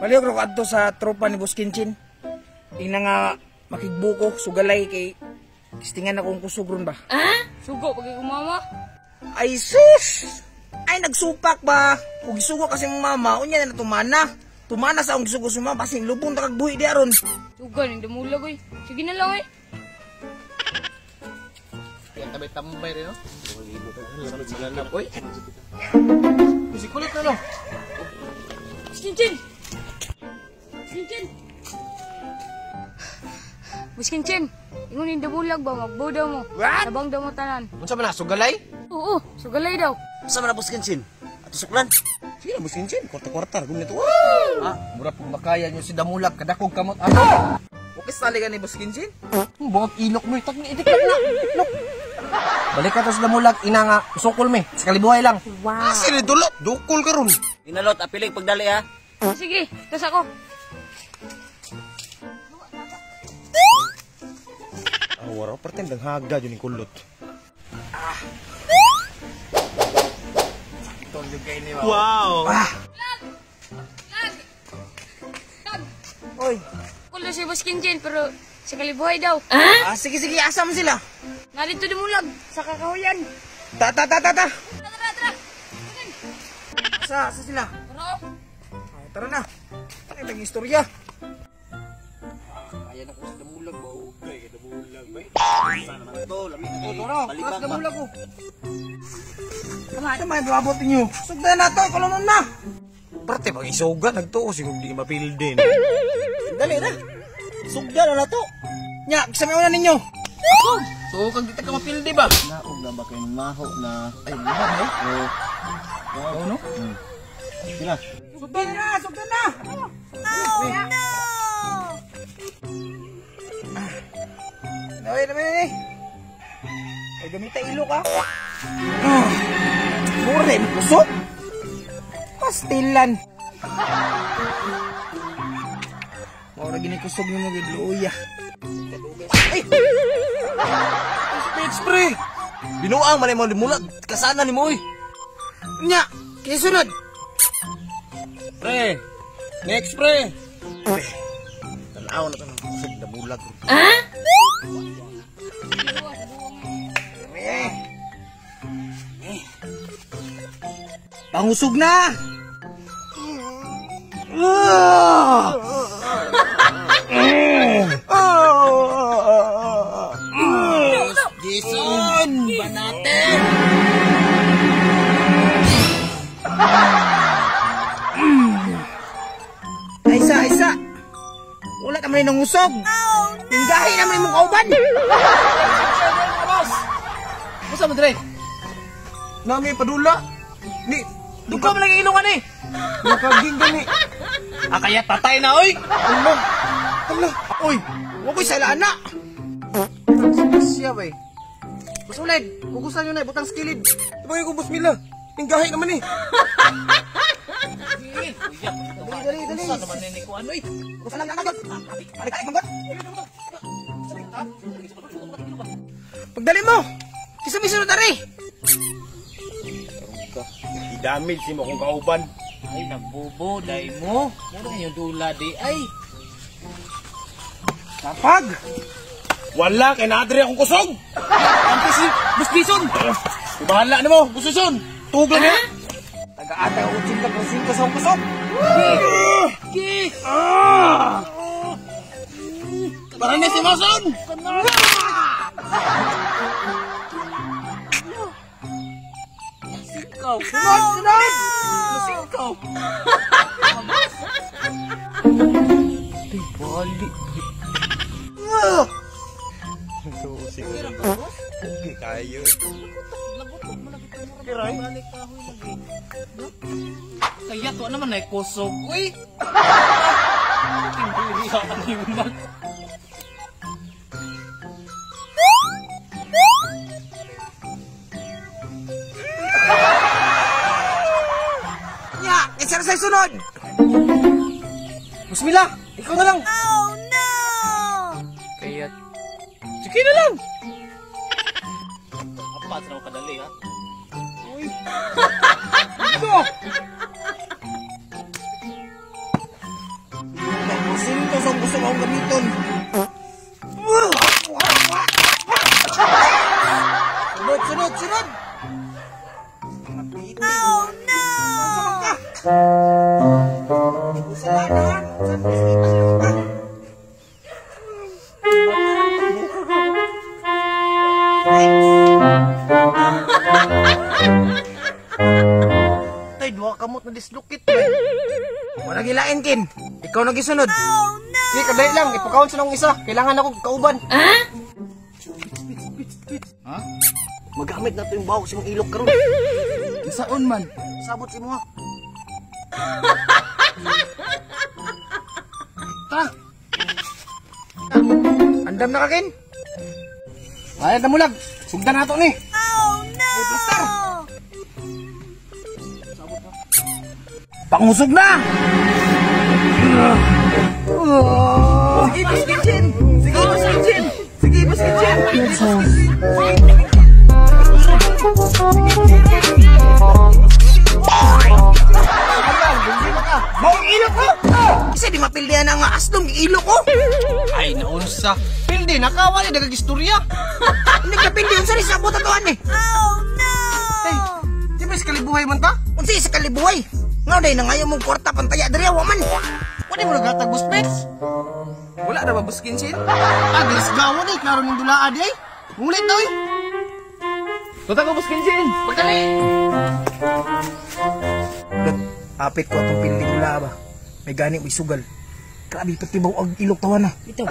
Palihog ra ko adto sa tropa ni Boss Kinchin. Ina nga makigbuko sugalay kay tistingan ako ang kusog ron ba. Sugo pag ikaw mama. Ay sus! Ay nagsupak ba? Kung gisugo kasi mong mama, unya na tumana. Tumana sa akong gisugo sa mama, basin lubong ta kag buhi di aron. Suga ning damulag oy. Sige na lang oy. Yan tambay-tambay rin, no? Oy. Si kulit na, no? Boss Kinchin. Boss Kinchin. Boss Kinchin. Ingon ning damulag ba magbo daw mo. What? Tabang daw mo tanan. Unsa man na sugalay? Oo, sugalay daw. Unsa man na, Boss Kinchin? Ato suklan. Sige na, Boss Kinchin, kwarta-kwarta gud nito. Ah, mura pong makaya nyo si Damulag, kadakog kamot ato. Okay, sali ka ni Boss Kinchin? Bangag ilok mo, tag ni idik na. Ilok. Balik ka to sa Damulag, ina nga, usukol mi, sa kalibuhay lang. Wow. Asa ni dulot? Dukol karon. Inalot apilig pagdali ha. Sige, tas ako. Ah, wala pretend ang haga jud ni kulot. Wow. Ah. Lag! Lag! Oy. Kulo si Boss Kinchin pero sa kalibuhay daw. Ah, sige sige, asa man sila? Narito damulag sa kakahuyan. Ta ta ta ta ta. Tara, tara, tara. Asa, asa sila? Tara. Ay, tara na. Ay, naging istorya. Kaya na ko sa Damulag ba? Ugay kay Damulag bay. Sana man to, lami Oh, tara, Balibag mas ba? Damulag ko. Tama, tama, ibabot ninyo. Sugdan na to, kulungon na. Parte pag isuga nagtuo siguro di mapildin. Dali na. Sugdan na to. Nya, kisame una ninyo. So kag di ta ka mapildi ba? Naog na ba kay maho na? Ay, maho eh. Oh. Oo, no? Sila. Sugdan na, sugdan na. Oh, no! Daway, daway, daway. Ay, gamita ilok, ah. Ah. Mura, eh, kusog. Pastilan. Mura, gini kusog ni mo, gidluya. Ay! Speech, pre! Binuang man mo limulag kasana ni mo oy. Nya, kaya sunod. Pre! Next, pre! Pre. Tanaw na to ng kusog na bulag. Pangusog na! Ah! Jason! Banate! Ay, isa, isa! Wala ka man ng usog! Oh, no! Tinggahin naman imong kauban! Boss! Musa mo, Dre? Nami padula! Ni, Dugo man lagi ilong ani! nakaging gani. Ah, kaya tatay na, oy! Ala! Ala! Oy! Huwag ko'y sala na! Siya, bay. Boss Uleg, kukusan nyo na, butang skilid. Sabay ko, Boss Mila. Tinggahin naman eh. Dali, dali, dali! Saan naman nini ko ano eh? Kusan lang agad! Balik, balik, balik! Pagdali mo! Kisa may sunod ari! I-damage si mo kung kauban. Ay, nagbubo, day mo. Mura yung dula di ay. Kapag! Wala, kay naadre akong kusog! Ante si Boss Jason. Bahala na mo, Boss Jason! Tug lang eh! Taga-ata 80% sa akong kusog! Gi! Para na si Mason! Singkaw. Sunod! Sunod! Singkaw. Di bali. Okay, kayo. Kaya to naman ay kusog. Uy! Animal. Nya! Isa na sa'yo sunod! Boss Mila, ikaw na lang! Kaya Sige na lang! apat na kadali ha. Go! Oh no! Saan ka? Saan ka? Tay, duha kamot na dislokit bay. Wala gilain kin. Ikaw na gisunod. Sige, kadali lang. Ipakaon sa nang isa. Kailangan ako kauban. Ha? Ha? Magamit na to yung bawo sa imong ilok karon. Saon man? Sabot si mo. Tara. Andam na ka kin. Ay, damulag. Sugdan nato ni. Oh no! Plaster. Pangusog na! Sige, Boss Kitchen! Sige, Boss Kitchen! Sige, Boss Kitchen! Maong ilok ko! Kasi di mapildihan na nga aslong ilok ko! Ay, naunsa. Pildi, nakawali, nagagistorya. Hindi ka pildi, unsa ni sa atuan eh! Hey, di ba kalibuhay man ta? Unsa sa kalibuhay? Nga day na ngayon mong kwarta pantaya diri wa man. Wala mo nagatag buspets? Wala ra ba Boss Kinchin? Ah, gawa ni, klaro ning dulaa di ay. Ngulit na oy. Tuta ko Boss Kinchin. Pagdali. Dot, apit ko atong pilding dula ba. May gani may sugal. Grabe patibaw ang ilok tawa na. Ito.